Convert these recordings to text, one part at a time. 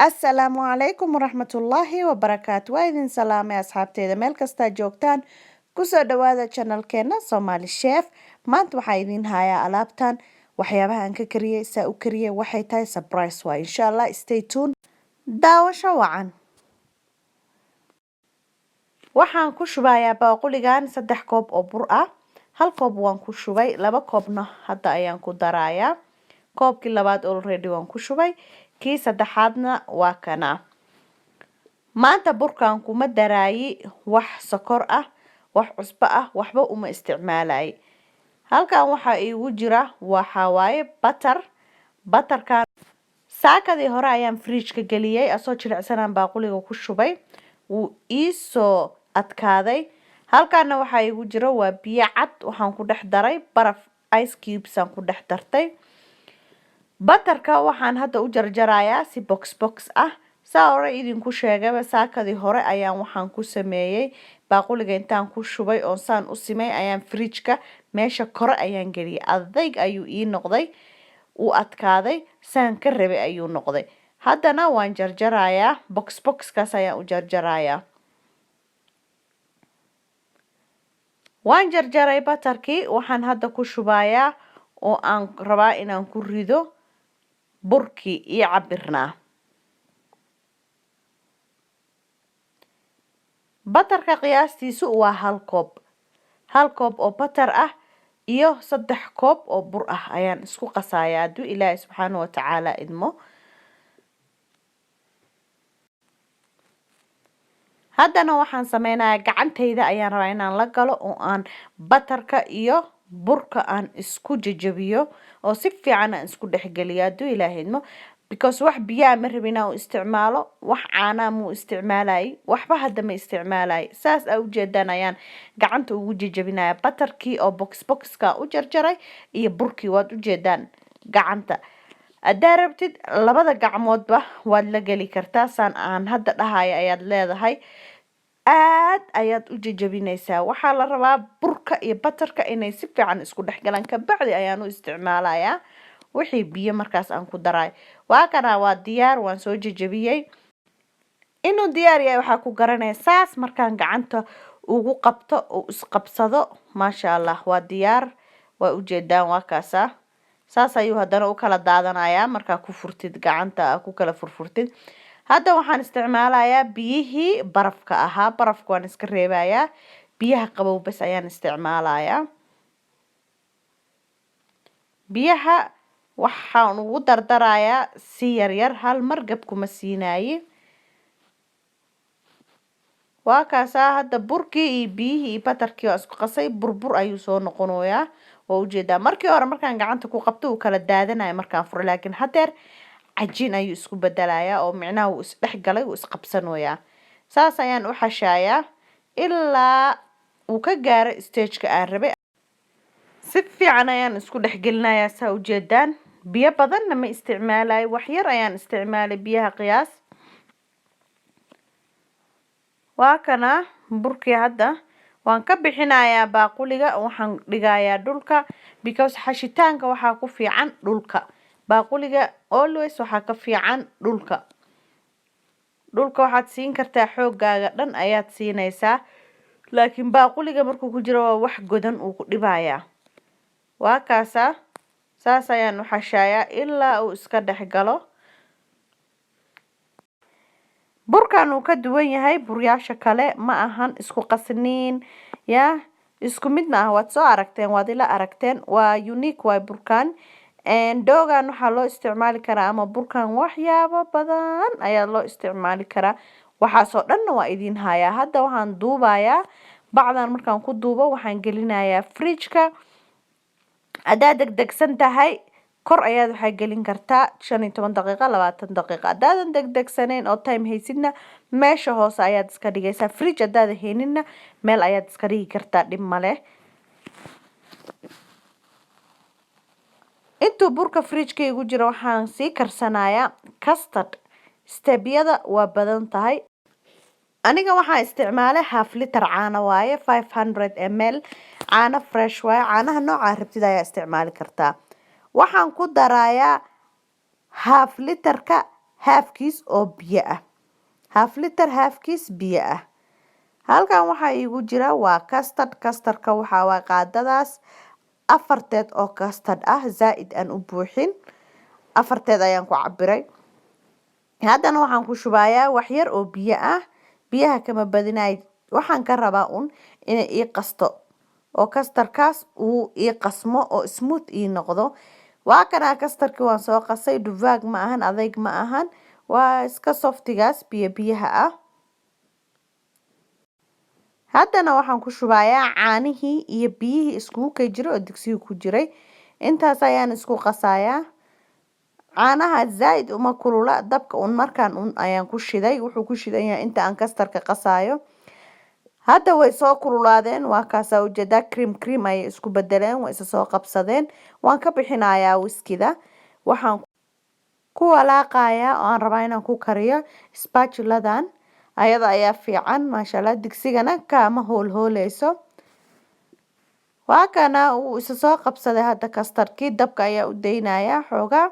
Asalaamu calaykum waraxmatullaahi wabarakaatu. Waa idin salaamay asxaabteeda meel kastaa joogtaan. Kusoo dhawaada channelkeena Somali Chef. Maanta waxaa idin hayaa alaabtan, waxyaabaha aan ka kariyey, saa u kariyey, waxay tahay surprise waa. Insha Allah stay tuned, daawasho wacan. Waxaan ku shubayaa baaquligan 3 koob oo bur ah. Hal koob waan ku shubay, 2 koobna hadda ayaan ku darayaa. Koobkii labaad already waan ku shubay, kii saddexaadna waa kana. Maanta burkan kuma daraayi wax sokor ah, wax cusbo ah, waxba uma isticmaalayi. Halkan waxaa iigu jira waxaa waaye butter. Butterkan saakadii hore ayaan fridgeka geliyey, asoo jilicsanaan baaquliga ku shubay, wuu iisoo adkaaday. Halkaana waxaa iigu jira waa biyo cad, waxaan ku dhex daray baraf, ice cubes aan ku dhex dartay. Butterka waxaan hadda u jarjarayaa si box box ah. Saa hore idinku sheegayba, saakadii hore ayaan waxaan ku sameeyey baaquliga intaan ku shubay oon saan u simay ayaan fridgeka meesha kore ayaan geliyay. Adayg ayuu ii noqday, uu adkaaday, saan ka rabay ayuu noqday. Haddana waan jarjarayaa, box boxkaas ayaan u jarjarayaa. Waan jarjaray butterkii. Waxaan hadda ku shubayaa oo aan rabaa inaan ku rido burkii io cabirnaa. Butterka qiyaastiisu waa hal koob, hal koob oo butter ah iyo 3 koob oo bur ah ayaan isku qasayaa, hadduu Ilaahay subxaana watacaala idmo. Haddana waxaan sameynayaa, gacantayda ayaan rabaa inaan la galo oo aan butterka iyo burka aan isku jajabiyo oo si fiican aan isku dhexgeliyo, hadduu Ilaahay idmo, because wax biyaa ma rabin inaan u isticmaalo, wax caanaa muu isticmaalayay, waxba hadda ma isticmaalay. Saas aa ujeedaan ayaan gacanta ugu jajabinaya butterkii oo box boxka u jarjaray iyo burkii. Waad ujeedaan gacanta, haddaa rabtid labada gacmoodba waad la geli kartaa. Saan aan hadda dhahaya ayaad leedahay, aad ayaad u jajabinaysaa. Waxaa la rabaa burka iyo butterka inay si fiican isku dhexgalaan, kabacdi ayaan u isticmaalayaa wixii biyo markaas aan ku daray. Waa kana, waa diyaar, waan soo jajabiyey. Inuu diyaar yahay waxaa ku garanaya saas markaan gacanta ugu qabto oo isqabsado. Maasha Allah, waa diyaar, waa ujeedaan, waa kaasa. Saas ayuu haddana u kala daadanayaa markaa ku furtid gacanta, ku kala furfurtid. Hadda waxaan isticmaalayaa biyihii barafka ahaa. Barafka waan iska reebayaa, biyaha qabow bas ayaan isticmaalayaa. Biyaha waxaan ugu dardarayaa si yar yar, hal mar gab kuma siinaaye. Waa kaasaa, hadda burkii iyo biyihii iyo butterkii waa isku qasay, burbur ayuu soo noqonayaa, waa ujeedaa. Markii hore markaan gacanta ku qabto uu kala daadanayo markaan furo, laakiin haddeer cajiin ayuu isku bedelayaa oo micnaha wuu isdhex galay, wuu isqabsanayaa. Saas ayaan u xashaayaa ilaa uu ka gaaro stageka aan rabay. Si fiican ayaan isku dhexgelinayaa, saa ujeedaan. Biyo badanna ma isticmaalayo, wax yar ayaan isticmaalay biyaha qiyaas. Waa kana burkii. Hadda waan ka bixinayaa baaquliga, waxaan dhigayaa dhulka, because xashitaanka waxaa ku fiican dhulka. Baaquliga always waxaa ka fiican dhulka. Dhulka waxaad siin kartaa xooggaaga dhan ayaad siinaysaa, laakiin baaquliga markuu ku jiro waa wax godan, uu ku dhibayaa. Waa kaasaa, saas ayaan u xashaayaa ilaa uu iska dhex galo. Burkan uu ka duwan yahay buryaasha kale, ma ahan isku qasniin ya, isku mid ma ah. Waad soo aragteen, waad ila aragteen, waa unique waay burkan. Doughgan waxaa loo isticmaali karaa, ama burkan waxyaabo badan ayaa loo isticmaali karaa. Waxaasoo dhanna waa idin hayaa. Hadda waxaan duubayaa bacdan. Markaan ku duubo waxaan gelinayaa fridgeka. Haddaad degdegsan tahay kor ayaad waxaa gelin kartaa 15 daqiiqo, 20 daqiiqo. Haddaadan degdegsanayn oo time haysidna, meesha hoose ayaad iska dhigaysaa. Fridge haddaada hayninna, meel ayaad iska dhigi kartaa, dhib maleh. Intuu burka fridgeka igu jiro waxaan sii karsanayaa custard. Stepyada waa badan tahay. Aniga waxaan isticmaalay half liter caano waaye, 500 ml caano fresh waaye. Caanaha noocaa rabtid ayaa isticmaali kartaa. Waxaan ku darayaa half literka Halfkiis oo biyo ah, half liter halfkiis biyo ah. Halkan waxaa iigu jira waa custard. Custardka waxaa waa qaadadaas afarteed oo custard ah, zaa-id aan u buuxin, afarteed ayaan ku cabiray. Haddana waxaan ku shubayaa wax yar oo biyo ah. Biyaha kama badinay, waxaan ka rabaa un inay ii qasto oo custardkaas uu ii qasmo oo smooth ii noqdo. Waa kanaa custardkii, waan soo qasay. Duvaag ma ahan, adayg ma ahan, waa iska softigaas biyo biyaha ah. Haddana waxaan ku shubayaa caanihii iyo biyihii iskugu kay jiray oo digsiga ku jiray. Intaas ayaan isku qasayaa. Caanaha zaa-id uma kulula, dabka un markaan un ayaan ku shiday. Wuxuu ku shidan yahay inta aan custardka qasaayo. Hadda way soo kululaadeen, waa kaasaa ujeedaa, cream cream ayay isku bedeleen, way isa soo qabsadeen. Waan ka bixinayaa whiskida. Waxaan ku walaaqayaa oo aan rabaa inaan ku kariyo spatuladan, ayada ayaa fiican, maasha Allah, digsigana kaama hoolhooleyso. Waa kana, wuu isa soo qabsaday hadda custardkii. Dabka ayaa u daynayaa xoogaa,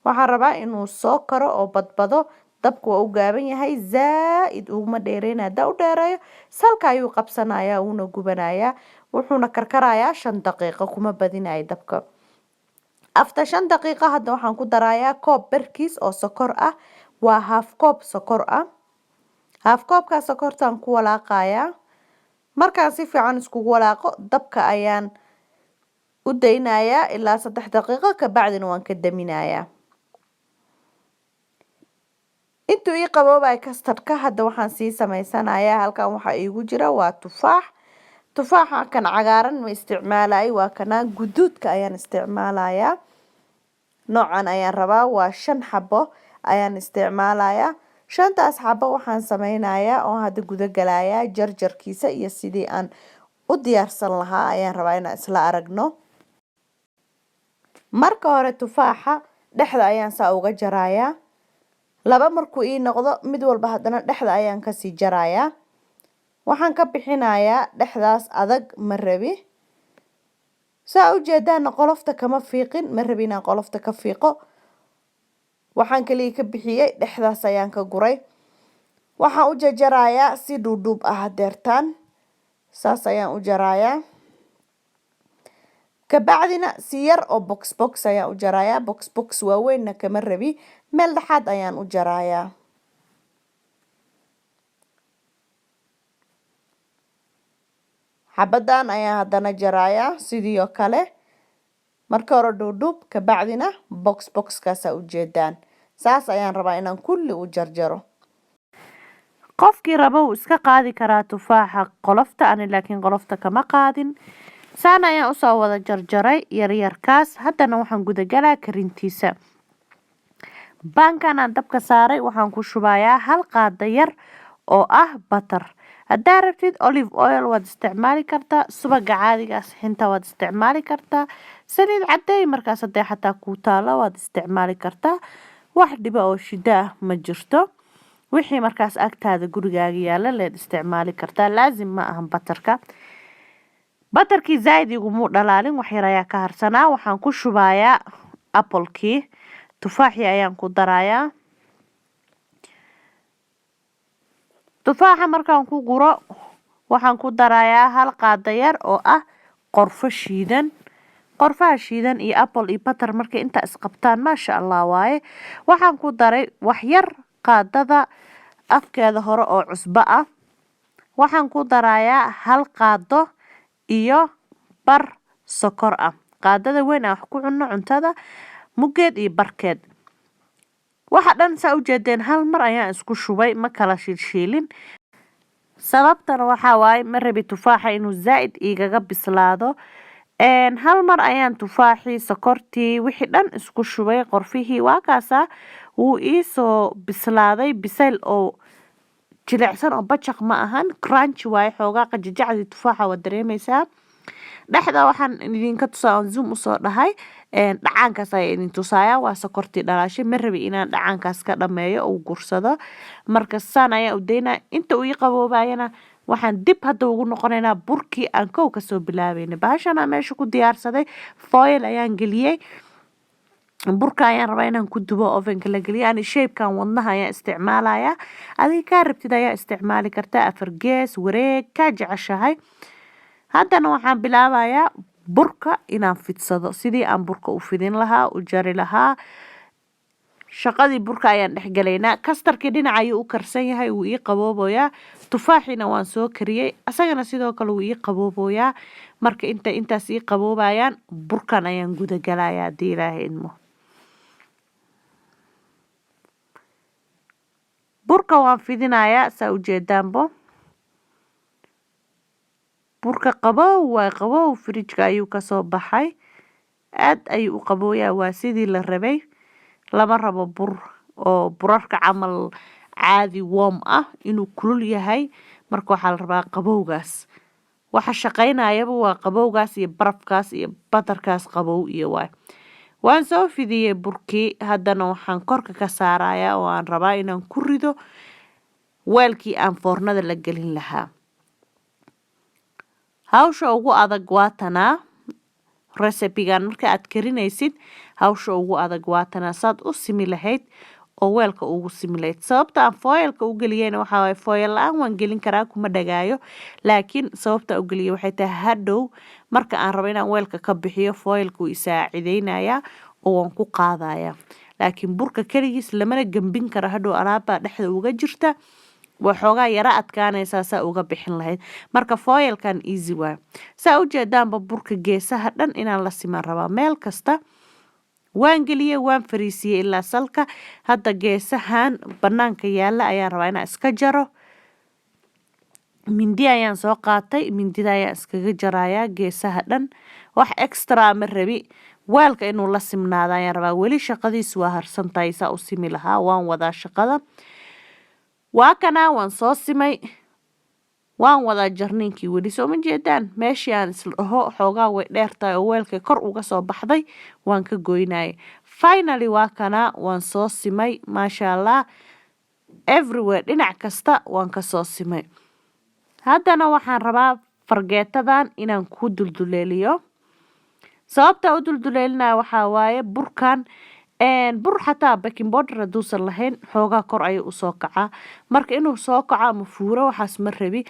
waxaan rabaa inuu soo karo oo badbado. Dabka waa u gaaban yahay, zaa-id uguma dheereynaya. Haddaa u dheereeyo, salka ayuu qabsanayaa, wuuna gubanayaa. Wuxuuna karkarayaa 5 daqiiqo, kuma badinayo dabka. After 5 daqiiqo hadda waxaan ku darayaa koob barkiis oo sokor ah, waa half koob sokor ah. Half koobkaa sokortaan ku walaaqayaa. Markaan si fiican iskugu walaaqo, dabka ayaan u daynayaa ilaa 3 daqiiqo, kabacdina waan ka daminayaa. Intuu ii qaboobay custardka, hadda waxaan sii sameysanayaa, halkan waxaa iigu jira waa tufaax. Tufaaxa kan cagaaran ma isticmaalay, waa kana guduudka ayaan isticmaalayaa. Noocan ayaan rabaa, waa shan xabo ayaan isticmaalayaa. Shantaas xabo waxaan sameynayaa oo hadda guda galayaa jarjarkiisa iyo sidii aan u diyaarsan lahaa ayaan rabaa inaan isla aragno. Marka hore tufaaxa dhexda ayaan saa uga jarayaa. Laba markuu ii noqdo, mid walba haddana dhexda ayaan kasii jarayaa. Waxaan ka bixinayaa dhexdaas adag, ma rabi. Saa ujeedaana, qolofta kama fiiqin, ma rabi inaan qolofta ka fiiqo. Waxaan kaliya ka bixiyey dhexdaas ayaan ka guray. Waxaan u jarjarayaa si dhuudhuub ah. Hadeertaan saas ayaan u jarayaa, kabacdina si yar oo box box ayaan u jarayaa. Box box waaweynna kama rabi, meel dhexaad ayaan u jarayaa. Xabadan ayaan haddana jarayaa sidii oo kale. Marka hore dhuudhuub, kabacdina box boxkaasaa ujeedaan. Saas ayaan rabaa inaan kulli u jarjaro. Qofkii rabo wuu iska qaadi karaa tufaaxa qolofta, ani laakiin qolofta kama qaadin. Saan ayaan usoo wada jarjaray yaryarkaas. Haddana waxaan gudagalaa karintiisa. Baankan aan dabka saaray, waxaan ku shubayaa hal qaada yar oo ah butter. Haddaa rabtid olive oil waad isticmaali kartaa, subaga caadiga sixinta waad isticmaali kartaa, saliid cadeey markaas hadee xataa kuu taalo waad isticmaali kartaa. Wax dhiba oo shida ah ma jirto. Wixii markaas agtaada gurigaaga yaala leed isticmaali kartaa, laazim ma ahan butterka. Butterkii zaaid igumuu dhalaalin, wax yar ayaa ka harsanaa. Waxaan ku shubayaa applekii, tufaaxii ayaan ku darayaa. Tufaaxa markaan ku guro, waxaan ku darayaa hal qaado yar oo ah qorfo shiidan. Qorfaha shiidan iyo apple iyo butter markay intaa isqabtaan, maasha Allah waaye. Waxaan ku daray wax yar, qaadada afkeeda hore oo cusbo ah. Waxaan ku darayaa hal qaado iyo bar sokor ah, qaadada weyn aan wax ku cunno cuntada muggeed iyo barkeed. Waxa dhan saa ujeedeen hal mar ayaan isku shubay, ma kala shiilshiilin. Sababtana waxaa waaye ma rabi tufaaxa inuu zaa-id igaga bislaado. Hal mar ayaan tufaaxii, sokortii, wixii dhan isku shubay, qorfihii. Waa kaasaa, wuu iisoo bislaaday, bisayl oo jilicsan oo bajaq ma ahan, crunchy waaye. Xoogaa qajajacdii tufaaxa waa dareemeysaa. Dhexda waxaan idinka tusaa oon zoom usoo dhahay, dhacaankaas ayaa idin tusaaya, waa sokortii dhalaashay. Ma rabi inaan dhacaankaas ka dhameeyo uu gursado, marka saan ayaa u daynaa. Inta uu ii qaboobayana, waxaan dib hadda ugu noqonaynaa burkii aan kow kasoo bilaabeynay. Bahashan aan meesha ku diyaarsaday, foil ayaan geliyey. Burka ayaan rabaa inaan ku dubo, ovenka la geliyo. Ani shapekan wadnaha ayaan isticmaalayaa, adiga kaa rabtid ayaa isticmaali kartaa, afar gees, wareeg, kaa jeceshahay. Haddana waxaan bilaabayaa burka inaan fidsado. Sidii aan burka u fidin lahaa, u jari lahaa, shaqadii burka ayaan dhexgalaynaa. Custardkii dhinac ayuu u karsan yahay, wuu ii qabooboyaa. Tufaaxiina waan soo kariyey, asagana sidoo kale wuu ii qabooboyaa. Marka inta intaas ii qaboobayaan, burkan ayaan gudagalayaa, haddii Ilaahay idmo. Burka waan fidinayaa, saa ujeedaanbo. Burka qabow waa qabow, fridgeka ayuu kasoo baxay, aad ayuu u qabooyaa, waa sidii la rabay. Lama rabo bur oo burarka camal caadi warm ah inuu kulul yahay. Marka waxaa la rabaa qabowgaas. Waxa shaqaynayaba waa qabowgaas iyo barafkaas iyo butterkaas qabow iyo waay. Waan soo fidiyey burkii. Haddana waxaan korka ka saarayaa oo aan rabaa inaan ku rido weelkii aan foornada la gelin lahaa. Hawsha ugu adag waa tanaa. Recipegan marka aad karinaysid, hawsha ugu adag waa tanaa, saad u simi lahayd oo weelka ugu simi lahayd. Sababta aan foilka u geliyeyna waxaa waaye, foil la-aan waan gelin karaa, kuma dhagaayo, laakiin sababta u geliyay waxay tahay hadhow marka aan rabo inaan weelka ka bixiyo, foilka wuu isaacideynayaa oo waan ku qaadaya. Laakiin burka keligiis lamana gambin karo, hadhow alaabbaa dhexda uga jirta, waxoogaa yara adkaanaysaa saa uga bixin lahayd. Marka foilkan easy waay. Saa ujeedaanba, burka geesaha dhan inaan la siman rabaa. Meel kasta waan geliyey, waan fariisiyey ilaa salka. Hadda geesahan banaanka yaala ayaan rabaa inaan iska jaro. Mindi ayaan soo qaatay, mindida ayaan iskaga jarayaa geesaha dhan. Wax extra ma rabi, weelka inuu la simnaado ayaan rabaa. Weli shaqadiisu waa harsan tahay, saa u simi lahaa. Waan wadaa shaqada, waa kanaa, waan soo simay, waan wadaa jarniinkii weli. Soo ma jeedaan? Meeshii aan isla dhaho xoogaa way dheer tahay oo weelka kor uga soo baxday, waan ka goynayay. Finally waa kanaa, waan soo simay, maasha Allah. Everywhere, dhinac kasta waan kasoo simay. Haddana waxaan rabaa fargeetadan inaan ku dulduleeliyo. Sababta u dulduleelinaya waxaa waaye, burkan bur xataa baking powder hadduusan lahayn, xoogaa kor ayuu usoo kacaa. Marka inuu soo kaco ama fuuro, waxaas ma rabi.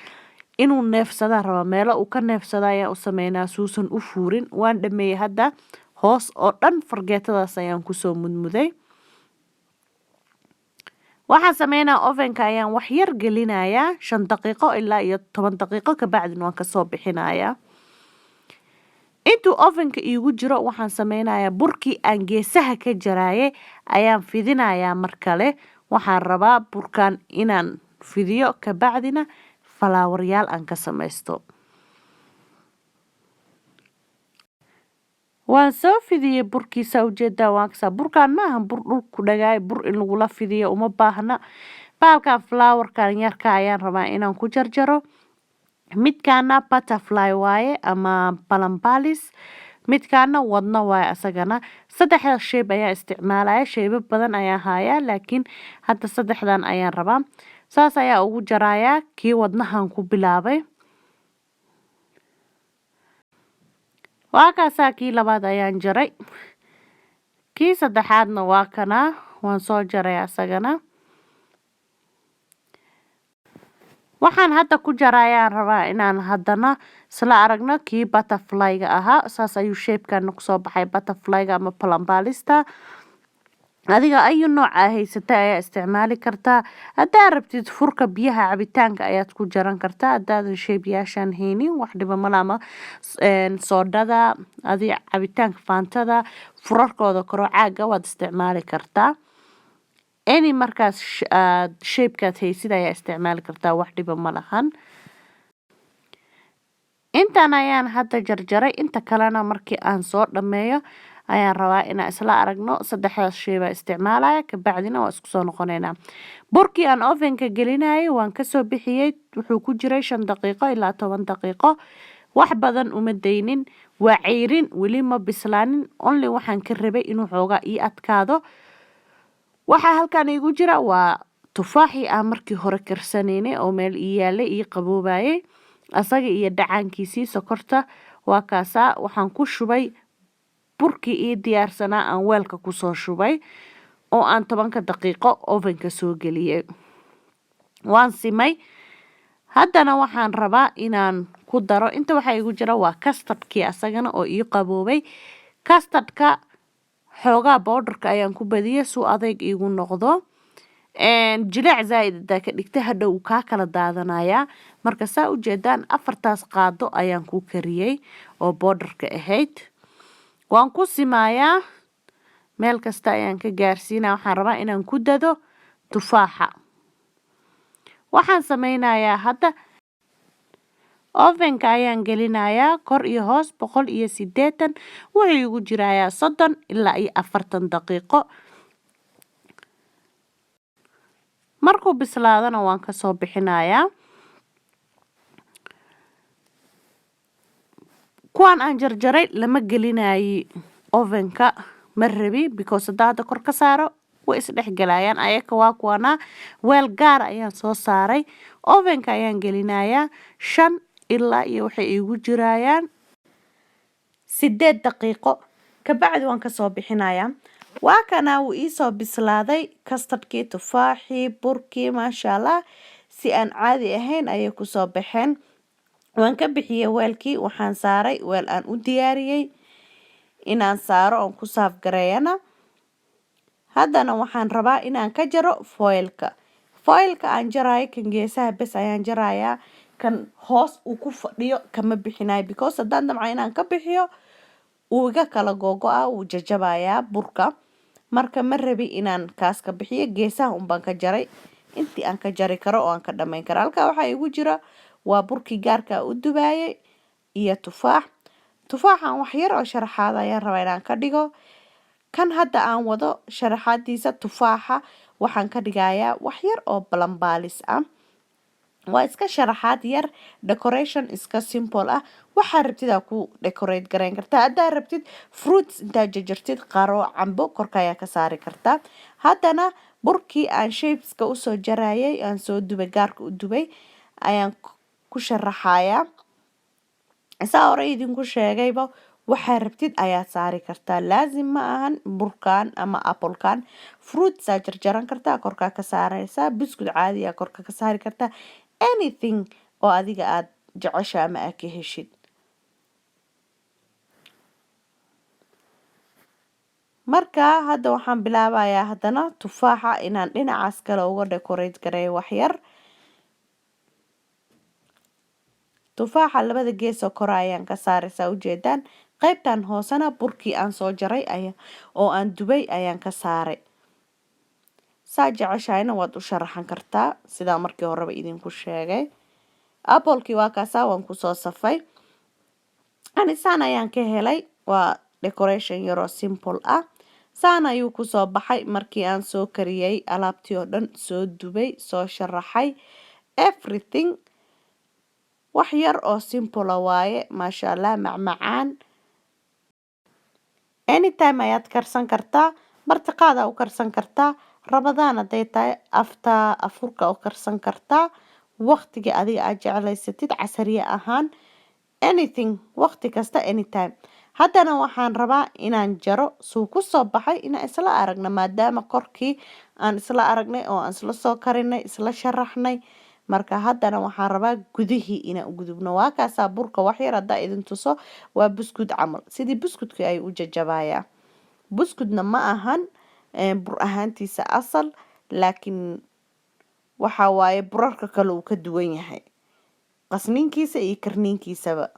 Inuu neefsadaa rabaa, meelo uu ka neefsada ayaan u sameynaa suusan u fuurin. Waan dhameeyey hadda, hoos oo dhan fargeetadaas ayaan kusoo mudmuday. Waxaan sameynaa, ovenka ayaan wax yar gelinayaa, 5 daqiiqo ilaa iyo 10 daqiiqo, kabacdin waan kasoo bixinayaa. Intuu ovenka iigu jiro, waxaan sameynayaa burkii aan geesaha ka jaraaye ayaan fidinayaa mar kale. Waxaan rabaa burkan inaan fidiyo, kabacdina floweryaal aan ka samaysto. Waan soo fidiyey burkiisa, ujeedaa, waan kasaa. Burkaan maahan bur dhulku dhagaay, bur in lagula fidiyo uma baahna. Baalkan flowerkan yarka ayaan rabaa inaan ku jarjaro. Midkaana butterfly waaye ama balambalis, midkaana wadno waaye asagana. Saddexda shape ayaa isticmaalaya, shapeyo badan ayaan hayaa, laakiin hadda saddexdan ayaan rabaa. Saas ayaa ugu jarayaa. Kii wadnahan ku bilaabay waa kaasaa. Kii labaad ayaan jaray, kii saddexaadna waa kanaa, waan soo jaray asagana. Waxaan hadda ku jarayaan rabaa inaan haddana isla aragno kii butterfly-ga ahaa. Saas ayuu shapekan kusoo baxay, butterfly-ga ama balambalista. Adiga ayu nooca haysata ayaa isticmaali kartaa. Haddaa rabtid, furka biyaha cabitaanka ayaad ku jaran kartaa. Haddaadan shapeyaashan haynin, wax dhiba mala. Ama soodhada, adi cabitaanka Fantada furarkooda koro caaga waad isticmaali kartaa. Any markaas aad shapekaad haysid ayaa isticmaali kartaa, wax dhiba ma lahan. Intaan ayaan hadda jarjaray, inta kalena markii aan soo dhameeyo ayaan rabaa inaan isla aragno. Saddexdaas shay baa isticmaalaya, kabacdina waa isku soo noqoneynaa. Burkii aan ovenka gelinayay waan kasoo bixiyey. Wuxuu ku jiray 5 daqiiqo ilaa 10 daqiiqo, wax badan uma daynin. Waa ceyrin, weli ma bislaanin. Only waxaan ka rabay inuu xoogaa ii adkaado. Waxaa halkan iigu jira waa tufaaxii aan markii hore karsanaynay oo meel ii yaalay, ii qaboobayay, asaga iyo dhacaankiisii sokorta. Waa kaasaa, waxaan ku shubay. Burkii ii diyaarsanaa aan weelka kusoo shubay oo aan 10-ka daqiiqo ovenka soo geliyey. Waan simay. Haddana waxaan rabaa inaan ku daro inta waxaa igu jira waa custardkii asagana oo ii qaboobay. Custardka xoogaa powderka ayaan ku badiyay suu adeyg iigu noqdo. Jileec zaaid hadaa ka dhigta, hadhow uu kaa kala daadanayaa. Marka saa ujeedaan, afartaas qaado ayaan ku kariyey oo powderka ahayd. Waan ku simayaa, meel kasta ayaan ka gaarsiinaya. Waxaan rabaa inaan ku dado tufaaxa. Waxaan sameynayaa hadda ovenka ayaan gelinayaa kor iyo hoos 180. Wuxuu igu jirayaa 30 ilaa iyo 40 daqiiqo. Markuu bislaadana waan kasoo bixinayaa. Kuwaan aan jarjaray lama gelinayi ovenka, ma rabi, because haddaa hadda kor ka saaro way isdhexgelayaan ayaka. Waa kuwana, weel gaar ayaan soo saaray. Ovenka ayaan gelinayaa 5 ilaa iyo waxay iigu jirayaan 8 daqiiqo. Kabacdi waan kasoo bixinayaa. Waa kana, wuu iisoo bislaaday custardkii, tufaaxii, burkii. Maasha Allah, si aan caadi ahayn ayay kusoo baxeen. Waan ka bixiyey weelkii, waxaan saaray weel aan u diyaariyey inaan saaro oon ku serve gareeyana. Haddana waxaan rabaa inaan ka jaro foilka. Foilka aan jaraayo, kan geesaha bes ayaan jarayaa. Kan hoos uu ku fadhiyo kama bixinayo, because haddaan damca inaan ka bixiyo uu iga kala googo-a, wuu jajabayaa burka. Marka ma rabi inaan kaas ka bixiyo. Geesaha unbaan ka jaray intii aan ka jari karo oo aan ka dhamayn karo. Halkaa waxaa igu jira waa burkii gaarka u dubaayay iyo tufaax. Tufaaxan wax yar oo sharaxaad ayaan rabaa inaan ka dhigo. Kan hadda aan wado sharaxaadiisa, tufaaxa waxaan ka dhigayaa wax yar oo balambaalis ah. Waa iska sharaxaad yar, decoration iska simple ah. Waxaa rabtid aa ku decorate garayn kartaa. Haddaa rabtid fruits intaa jarjartid, qaro, cambo, korka ayaa ka saari kartaa. Haddana burkii aan shapeska usoo jarayay, aan soo dubay, gaarka u dubay, ayaan ku sharaxayaa. Saa hore idinku sheegayba, waxaa rabtid ayaad saari kartaa. Laazim ma ahan burkan ama applekan. Fruits aa jarjaran kartaa, korkaa ka saareysaa. Buskud caadiyaa korka ka saari kartaa. Anything oo adiga aada jecesha ama aad ka heshid. Marka hadda waxaan bilaabayaa haddana tufaaxa inaan dhinacaas kale uga decorate gareeyo waxyar. Tufaaxa labada geesoo kore ayaan ka saaraysaa, ujeedaan. Qaybtan hoosena burkii aan soo jaray oo aan dubay ayaan ka saaray. Saa jeceshahayna waad u sharaxan kartaa, sidaa markii horeba idinku sheegay. Applekii waa kaasaa, waan kusoo safay. Anisaan ayaan ka helay. Waa decoration yaroo simple ah. Saan ayuu kusoo baxay markii aan soo kariyey alaabtii oo dhan, soo dubay, soo sharaxay everything. Wax yar oo simple waaye, maasha Allah, macmacaan. Anytime ayaad karsan kartaa, martiqaada u karsan kartaa, Ramadaan hadday tahay, after afurka u karsan kartaa, waqtiga adiga aad jeclaysatid, casariye ahaan, anything, waqti kasta, anytime. Haddana waxaan rabaa inaan jaro suu kusoo baxay, inaan isla aragno, maadaama korkii aan isla aragnay oo aan isla soo karinay, isla sharaxnay. Marka haddana waxaan rabaa gudihii inaan u gudubno. Waa kaasaa burka. Wax yar haddaa idin tuso, waa buskud camal, sidii buskudkii ayuu u jajabayaa. Buskudna ma ahan bur ahaantiisa asal, laakiin waxa waaye burarka kale uu ka duwan yahay qasniinkiisa iyo karniinkiisaba.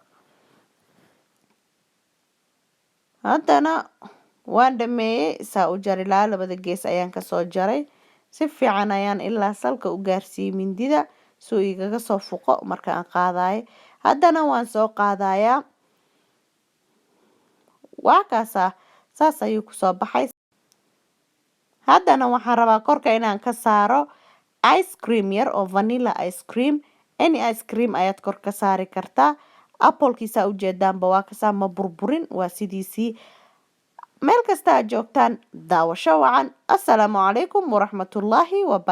Haddana waan dhameeyey saa u jari lahaa. Labada gees ayaan kasoo jaray. Si fiican ayaan ilaa salka u gaarsiiyey mindida suu igaga soo fuqo marka aan qaadayo. Haddana waan soo qaadayaa. Waa kaasaa, saas ayuu kusoo baxay. Haddana waxaan rabaa korka inaan ka saaro ice cream yar oo vanilla ice cream. Any ice cream ayaad kor ka saari kartaa. Applekiisa ujeedaanba waa kasaa, ma burburin, waa sidiisii. Meel kasta aad joogtaan, daawasho wacan. Assalaamu calaykum waraxmatullaahi wabara.